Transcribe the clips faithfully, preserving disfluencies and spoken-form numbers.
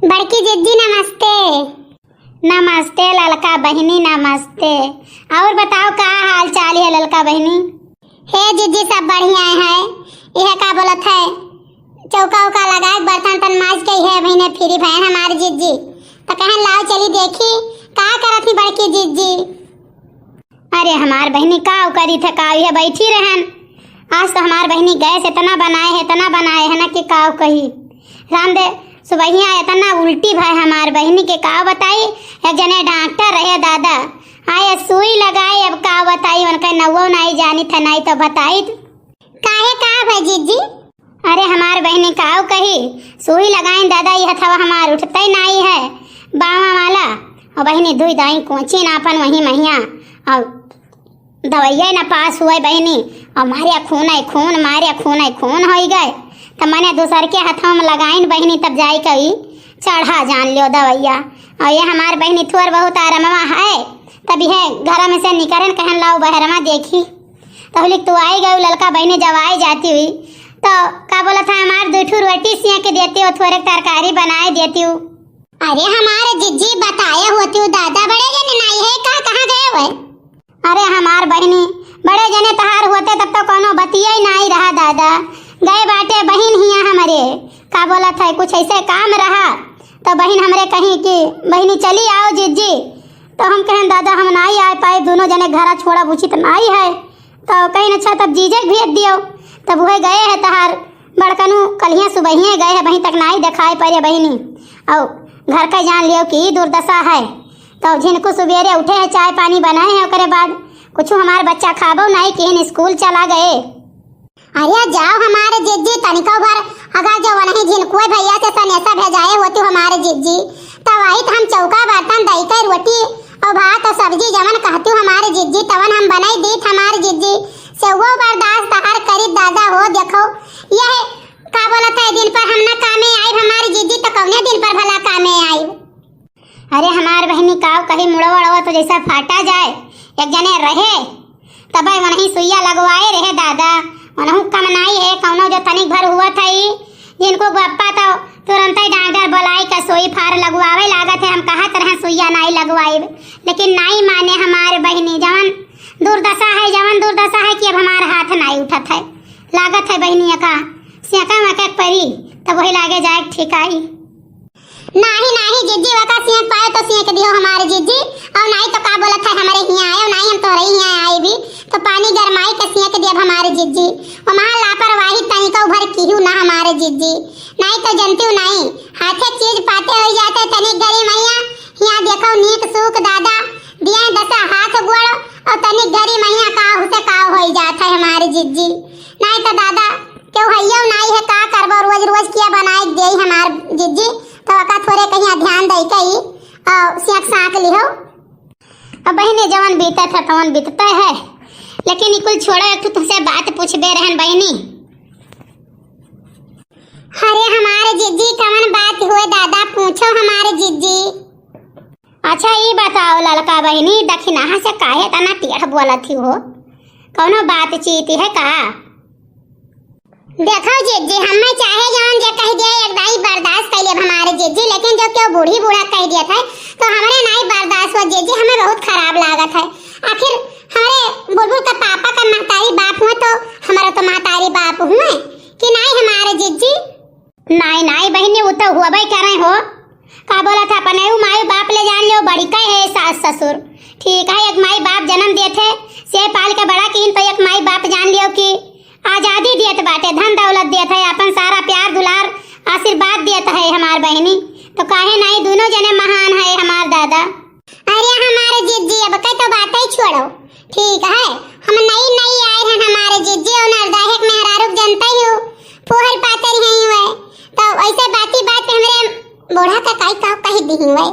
बड़की जिज्जी नमस्ते। नमस्ते ललका बहिनी, नमस्ते। और बताओ का हाल चाल है ललका बहिनी? हे जिज्जी सब बढ़िया है। यह का बोलत है, चौका उका लगाए बर्तन तन माज के है महीने फ्री भयन हमार जिज्जी। तो कहन लाओ चली देखी का करत ही बड़की जिज्जी। अरे हमार बहिनी काव करी थे, काव यह बैठी रहन। आज तो हमार बहिनी गैस इतना बनाए है, इतना बनाए है ना कि काव कही। राम दे सुबहिया इतना उल्टी भय हमार बहिनी के काव बताई। एक जने डॉक्टर रहे दादा, आए सुई लगाए, अब काव बताई, उनका नौवो नाई जानी थे, नाई तो बताई। काहे काव है जिज्जी? अरे हमार बहिनी काव कही, सुई लगाइन दादा, ये हथवा हमार उठते नाई है, बावां वाला। और बहिनी दुई दाई कोची ना अपन वही महिया, और दवाइया ना पास हुए बहिनी, और मारे खून है खून, मारे खून है खून होई गए। तब मने दूसर के हथवा में लगाइन बहिनी, तब जाई कही चढ़ा जान लियो दवाइया। और ये हमार बहिनी थोर बहुत आरामवा है, तब यह घर में से निकरन कहन लाओ बहरवा देखी। तहलिक तू आई गई ललका बहिनी, जब आई जाती हुई तो का बोलत है, हमार दो ठू रोटी सिया के देती हो, थोड़े तरकारी बनाए देती हो। अरे हमारे जिज्जी बताए होती हो दादा, बड़े जने नाई है का, कहाँ गए हुए? अरे हमार बहिनी, बड़े जने तहार होते तब तो कोनो बतिया ही नाई रहा दादा। गए बाटे बहिन हिया हमरे, का बोलत है कुछ ऐसे काम रहा तो बहिन हमरे कहीं कि बहिनी चली आओ जिज्जी, तो हम कहन दादा हम नाई आ पाए, दोनों जने घरा छोड़ा उचित नाई है। तो कहीं अच्छा तब जीजे के भेज दियो। तब वह गए है तहार बड़कनू कलिया सुबहिए गए है, वहीं तक नाई दिखाई पड़े बहिनी। और घर का जान लियो कि दुर्दशा है। तो झिनकू सुबेरे उठे है, चाय पानी बनाए है, ओकरे बाद कुछ हमार बच्चा खाबो नाई किहन, स्कूल चला गए। अरे जाओ हमारे जिज्जी, तनिको भर अगर जो वनही झिनकुए भैया से सनेसा भेजाए होती हमारे जिज्जी, तो वही तो हम चौका बर्तन दई के रोटी और भात और सब्जी जवन कहती हमारे जिज्जी, तवन हम बनाई दीत हमारे जिज्जी। से वो बर्दाश्त हर करी दादा हो, देखो यह का बोलत है, दिन पर हम ना कामे आइब हमारे जिज्जी, तो कौने दिन पर भला कामे आइब? अरे हमार बहिनी काव कही, मुड़वा उड़वा तो जैसा फाटा जाए। एक जने रहे तबे वनही सुइया लगवाए रहे दादा, वनहू कम नाई है, कौनो जो तनिक भर हुआ था ई, जिनको बप्पा तो तुरंत ही डॉक्टर बुलाई का सुई फार लगवावे लागत है। हम कहत रहे सुइया नाई लगवाइब, लेकिन नाई माने हमार बहिनी, जवन दुर्दशा है, जवन दुर्दशा है कि अब हमार हाथ नाई उठत है, लागत है बहिनी का सेंका वेंका परी, तब वही लागे जाए ठीक आई। नाही, नाही जिज्जी, वका सेंक पाए तो सेंक दियो हमारे जिज्जी, और नाही तो का बोलत है, हमरे हियाँ आयो, नाही हम तोहरे हियाँ आए भी, तो पानी गरमाई के सेंक दियब हमारे जिज्जी। वहाँ लापरवाही तनिको भर किहू ना हमारे जिज्जी, नाही तो जनती हूँ नाही, हाथे चीज पाते हो जाते, तनिक गरी मैया, हियाँ देखो नीक सूख दादा, दिया दशा हाथ गोड़, और तनिक गरी मैया का हुसे का हो जात है हमारे जिज्जी, नाही तो दादा केहू हइयो नाई है, का करबो, रोज रोज किया बनाए के देई हमार जिज्जी, तो ओका थोरे कहीं ध्यान दई के ई, अ, सियाक साक लिहो। अब बहिनी जवन बीतत है तवन बीतते है, लेकिन ई कुल छोड़ो, एक ठो तुमसे बात पूछबे रहन बहिनी। अरे हमारे जिज्जी कवन बात हुए दादा, पूछो हमारे जिज्जी। अच्छा ई बताओ ललका बहिनी, दखिनहा से काहे तना टेढ़ बोलत ही हो, कौनो बातचीत है का? देखो जिज्जी, हमें चाहे जौन जे कह दिया, एक दाई बर्दाश्त कर लेब हमारे जिज्जी, लेकिन जो केहू बूढ़ी बूढ़ा कह दिया था, तो हमरे नाई बर्दाश्त हो जिज्जी, हमें बहुत खराब लागत है। आखिर हमरे बुलबुल का पापा का महतारी बाप हुए, तो हमारा तो महतारी बाप हुए कि नाई हमारे जिज्जी? नाई, नाई बहिनी, उ तो हुअबे करे हो। का बोलत है, अपने उ माई बाप ले जान लियो, बड़ी का है सास ससुर। ठीक है, एक माई बाप जन्म देत है, से पाल के बड़ा कीन, तो एक माई बाप जान लियो कि आजादी देत बाटे, धन दौलत देत है, अपन सारा प्यार दुलार आशीर्वाद देत है हमार बहिनी, तो काहे नाई दोनों जने महान है हमार दादा। अरे हमारे जिज्जी, अब के तो बातें छोड़ो, ठीक है, हम नई नई आए हैं हमारे जिज्जी, और नरदाहे के मेहरारू के जनते ही हो, फूहर पातर ही हुए, तो ऐसे बाती बात पे हमरे बूढ़ा का काई का कह दी हुए,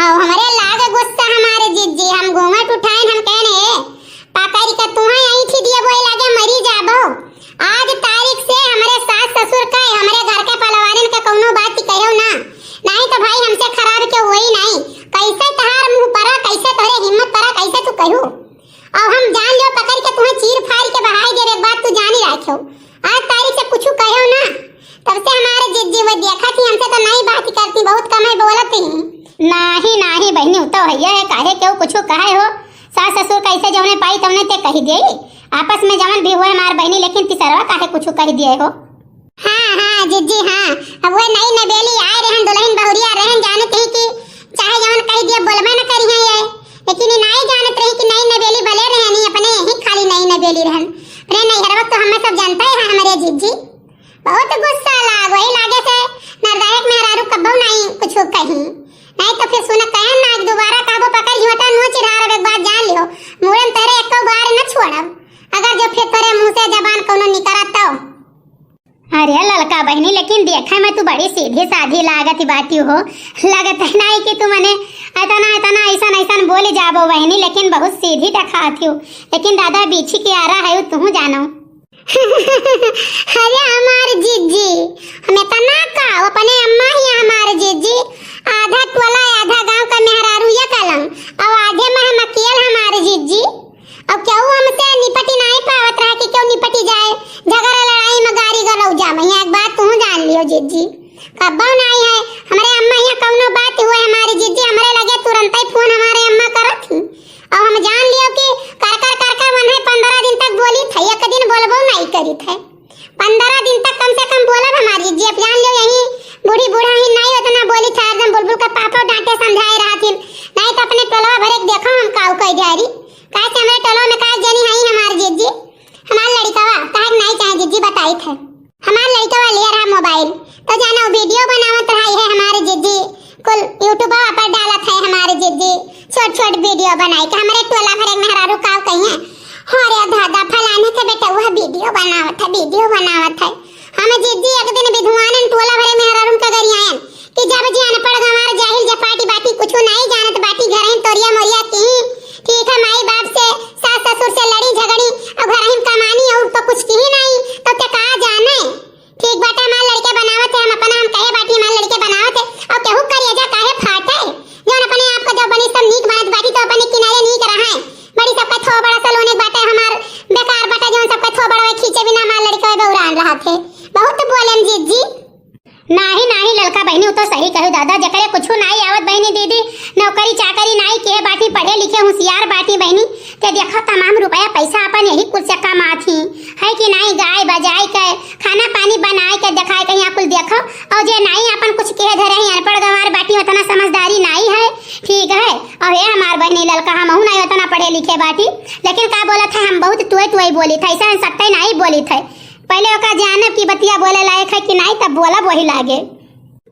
और हमरे लाग गुस्सा हमारे जिज्जी, हम घूंघट उठाए, हम कहने, "ए, पाकरी का तुहा यहीं थी दिए बोए लागे मरी जाबो।" आज तारीख से हमरे सास ससुर का, हमरे घर के पलवानन के कौनो बात कहो ना, नहीं तो भाई हमसे खराब के होई नहीं। कैसे तहार मुंह परा, कैसे तोरे हिम्मत परा, कैसे तू कहू? और हम जान लियो पकड़ के तुम्हें चीर फाड़ के बहाई देब, एक बात तू जानी राखियो। आज तारीख से कुछ कहो ना, तब से हमारे जिज्जी वो देखत ही, हमसे तो नहीं बात करती, बहुत कम है बोलत ही। नाही, नाही बहिनी, उ तो हइये है, काहे केहू कुछु कहे हो? सास ससुर कैसे जौने पाई तौने ते कहि देई, आपस में जवन भी होए हमार बहिनी, लेकिन तिसरवा काहे कुछु कहि दिए हो? हाँ, हाँ, जिज्जी, हाँ। अब वह नई नबेली आए रहन, दुल्हन बहुरिया रहन, जानत ही कि चाहे जवन कहि दिया, बोलबे न करिहैं ये। लेकिन ई नाई जानत रही कि नई नबेली भले रहनी, अपने यही खाली नई नबेली रहन। अपने नैहरवा तो हमें सब जानता है, हाँ, हमारे जिज्जी। बहुत गुस्सा लाग, वही लागे से नरदायक मेहरारू कब्बो नाई कुछ कही। नाई तो फिर सुन कहन ना, दोबारा कहबो पकड़ झोटा नोच रहा, अब एक बात जान लियो, मूड़न तेरे एको बार न छोड़ब, अगर जो फिर तोरे मुंह से जबान कौनो निकरत तो। अरे ललका बहिनी, लेकिन देखे में तू बड़ी सीधी साधी लागत बाटी हो। लगत है नाई कि तू मने इतना, इतना ऐसन, ऐसन बोली जाबो बहिनी, लेकिन बहुत सीधी देखात हो। लेकिन दादा बीछी के आरा है, तू जानो। अरे हमार जिज्जी, हम इतना का, अपने अम्मा ही हमार जिज्जी, आधा टोला आधा गांव का मेहरारू ये कलम, और आधे में हम अकेल हमार जिज्जी। अब केहू हमसे निपटी नाई पावत रहा कि केहू निपटी जाए, झगड़ा लड़ाई में गारी गलौजा में। यहाँ एक बात तू जान लियो जिज्जी, कब्बो नाई है हमरे अम्मा यहाँ कौनो बात हुए हमारी जिज्जी, हमरे लगे तुरंत ही फोन हमारे अम्मा करत ही। अब हम जान लियो कि कर कर कर कर मन है पंद्रह दिन तक बोली थे, एक दिन बोलबो नाई करी थे। पंद्रह दिन तक कम से कम बोलब हमारी जिज्जी, अब जान लियो यही बूढ़ी बूढ़ा ही नाई उतना बोली थे, एकदम बुलबुल का पापा डांटे समझाए रहा थी, नाई तो अपने टोलवा भरे के देखो हम काऊ कह जारी। काहे से हमरे टोलवा में का जनी हई हमार जिज्जी, हमार लड़िकवा, काहे के नाई चाहे जिज्जी बताई थे। हमार लड़िकवा ले रहा मोबाइल, तो जानो वीडियो बनावत रहा है हमार जिज्जी, कुल YouTube पर डालत है हमार जिज्जी, छोट छोट वीडियो बनाई के हमरे टोला भरे के मेहरारू काव कहिए, "हो रे दादा, फलाने के बेटा वह वीडियो बनावत है, वीडियो बनावत है।" हम जिज्जी एक दिन विधवानन टोला भरे मेहरारून के गरियायन कि जब जी अनपढ़ गंवार जाहिल जपाटी बाटी कुछु नाई जानत बाटी, घरहिन तोरिया मोरिया की, ठीक है, माई बाप से, सास ससुर से लड़ी झगड़ी और घरहिन कमानी और तो कुछ की नाई, तो ते का जाने? ठीक बाटे, हमार लड़के बनावत है, हम अपना हम कहे बाटी हमार लड़के बनावत है, और केहू करेजा काहे फाटे? जौन अपने आप को जब बनी सब नीक बनत बाटी तो अपने किनारे नीक रहे। बड़ी सबका थो बड़ा सलोने बाटे हमार बेकार बाटे, जौन सबका थो बड़ा खींचे बिना हमार लड़के बौरान रहत है। बहुत बोलेम जिज्जी। नाही, नाही ललका बहिनी, उ तो सही कहू दादा, जेकरे कुछु नाही आवत बहिनी दीदी, नौकरी चाकरी नाही किहे बाटी, पढ़े लिखे होशियार बाटी बहिनी, ते देखा तमाम रुपया पैसा अपन यही कुल से कमात ही, है कि नाही? गाय बजाए के, खाना पानी बनाए के, देखाए के, यहाँ कुल देखो, और जे नाही अपन कुछ किहे धरे ही, अनपढ़ गंवार बाटी, उतना समझदारी नाही है, ठीक है। और हे हमार बहिनी ललका, हमहू नाही उतना पढ़े लिखे बाटी, लेकिन का बोलत है, हम बहुत टोए टोए बोली थे, ऐसा सट्टे नाही बोली थे। पहले ओका जानब कि बतिया बोले लायक है कि नाही, तब बोलब वही लागे।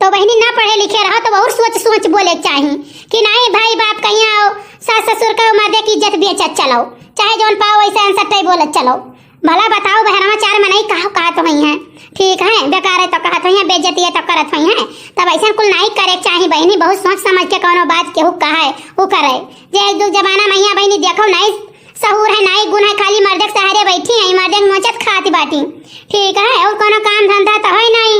तो बहिनी ना पढ़े लिखे रहो तो और सोच सोच बोले के चाही कि नाही भाई बाप कहिया आओ, सास ससुर का मर्दे की इज्जत बेचत चलो, चाहे जौन पाओ वैसे अनसट्टे बोलत चलो। भला बताओ बहनवा, चार मनई कहा कहत होइहैं, ठीक है, बेकार है तो कहत होइहैं, बेइज्जती है तो करत होइहैं, तब ऐसा कुल नाही करे के चाही बहिनी। बहुत सोच समझ के कौनो बात केहू कहे, उ करे। जे एक दू जमाना में यहाँ बहिनी देखो नाही सहूर है, नाही गुण है, खाली मर्दे के सहारे बैठी है, मर्दे के नोचत खात बाटी, ठीक है, और कोनो काम धंधा तो है नाही।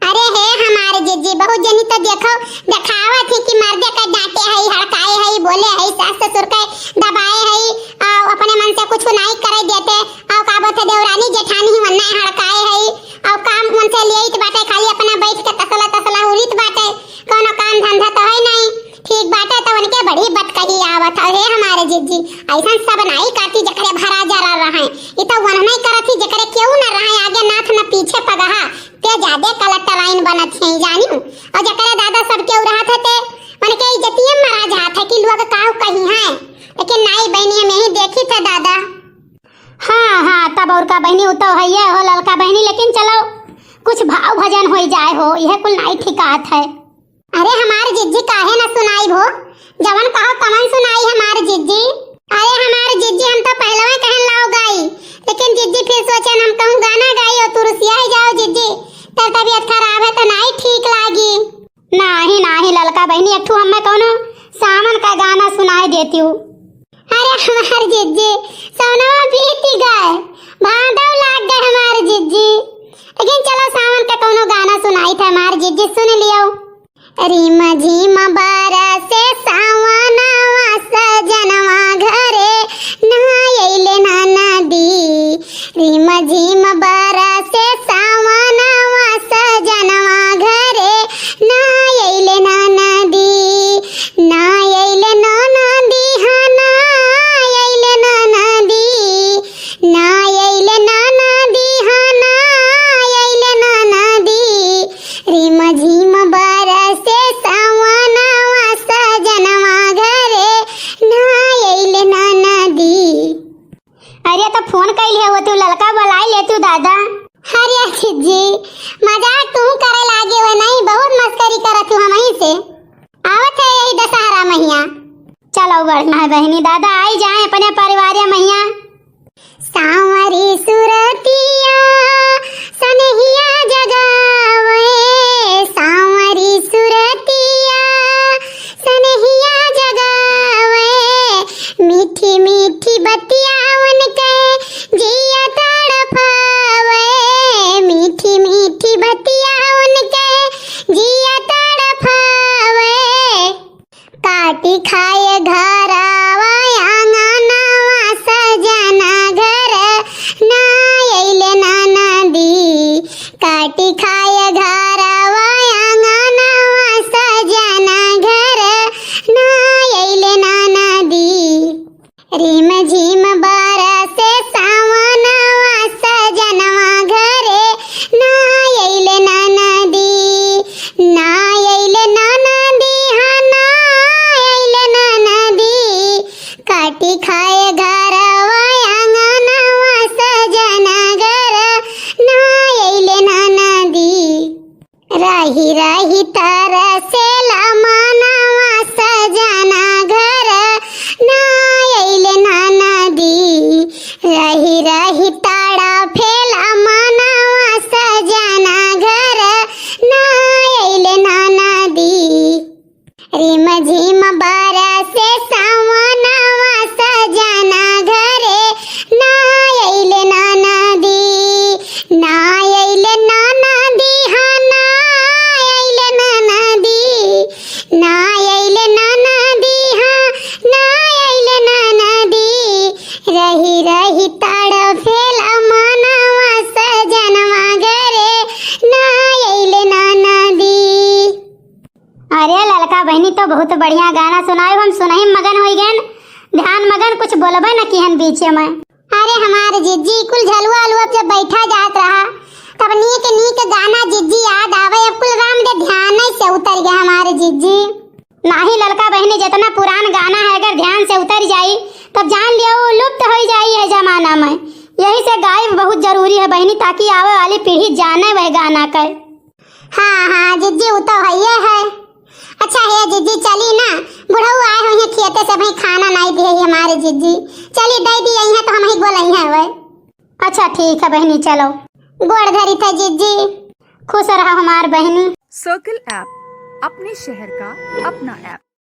अरे हे हमार जिज्जी, बहुत जनी तो देखो, देखावत ही कि मर्दे के डांटे हई, हड़काए हई, बोले हई, सास ससुर के दबाए हई, आ, अपने मन से कुछ नाही करे देते, आ, का बोलते देवरानी जेठानी ही वन्ना हड़काए हई, आ, काम मन से लेइत बाटे, खाली अपना बैठ के तसला तसला हुरित बाटे, कोनो काम धंधा तो है नाही। ठीक बाटे, तो उनके बड़ी बतकही आवत है, हे हमारे जिज्जी, ऐसन सब नाही करती जेकरे भरा जरा रहे, ई तो वन नहीं करत ही जेकरे केहू न रहे, आगे नाथ न पीछे पगहा, ते जादे कलटराइन बनत है जानियो। और जकरे दादा सब केहू रहत है ते उनके इज्जतिये मरा जात है कि लोग काहू कही है। लेकिन नाही बहिनी, हम यही देखी थे दादा। हाँ, हाँ, तब और का बहिनी, उ तो है ये हो ललका बहिनी, लेकिन चलो कुछ भाव भजन होई जाए हो, यह कुल नाही ठिकात है। अरे हमार जिज्जी काहे न सुनाई भो, जवन कहो तवन सुनाई हमार जिज्जी। अरे हमार जिज्जी, हम तो पहलवा कहन लाओ गाई, लेकिन जिज्जी फिर सोचन हम कहूँ गाना गाई और तू रुसिया ही जाओ जिज्जी, तब तबीयत खराब है तो नाही ठीक लागी। नाही, नाही ललका बहिनी, एक ठू हमें कौनो सावन का गाना सुनाई देती हूँ। अरे हमार जिज्जी, सवनवा बीत गए, भादव लाग गए हमार जिज्जी। लेकिन चलो सावन का कौनो गाना सुनाई था हमार जिज्जी, सुन लियो। रिम झिम बरसे सावनवा सजनवा घरे ना अइले ना नदी। रिम झिम बरसे सावनवा बढ़िया है बहिनी, दादा आई जाए अपने परिवार महिया। सांवरी सुरतिया सनहिया जगावे, सांवरी सुरतिया सनहिया जगावे, मीठी मीठी बतिया उनके जिया तड़पावे, मीठी मीठी बतिया उनके जिया तड़पावे। काटी खाए घरवा आंगनवा सजना घर ना अइले ननदी। काटी खाए घरवा आंगनवा सजना घर ना अइले ननदी। रिम झिम बरसे सावनवा सजनवा घरे ना अइले ननदी, ना अइले ननदी, हाँ ना अइले ननदी। काटी खाए घरवा आंगनवा सजना घर ना अइले ननदी। रही रही तरसेला मनवा सजना घर ना अइले ननदी। रही रही तड़फेला मनवा सजना घर ना अइले ननदी। रिम झिम बरसे सावनवा सजना घरे ना अइले ननदी, ना अइले ननदी, हाँ ना अइले ननदी, ना अइले ननदी, हाँ ना अइले ननदी। रही रही तड़फेला मनवा सजनवा घरे ना अइले ननदी। अरे ललका बहिनी तो बहुत बढ़िया गाना सुनायो, हम सुनही में मगन होइ गएन, ध्यान मगन कुछ बोलबे न किहन बीचे में। अरे हमार जिज्जी, कुल झलुआ अलुआ पे जब बैठा जात रहा, तब नीक नीक गाना जिज्जी याद आवे, अब कुल राम दे ध्यान से उतर गया हमार जिज्जी। नाही ललका बहिनी, जितना पुरान गाना है अगर ध्यान से उतर जाई तब जान लियो वो लुप्त होइ जाई है जमाना में। यही से गायब बहुत जरूरी है बहिनी, ताकि आवे वाली पीढ़ी जाने वह गाना के। हाँ, हाँ, जिज्जी, उ तो हइये है। अच्छा हे जिज्जी, चली ना, बुढ़ऊ आए होइहें खेते से, भाई खाना नाई दिहे ही हमारे जिज्जी। चली, दे दी अइहें तो हमही बोलइहें होए। अच्छा, ठीक है बहिनी, चलो। गोड़ धरी थे जिज्जी। खुश रहा हमार बहिनी। सर्कल ऐप, अपने शहर का अपना ऐप।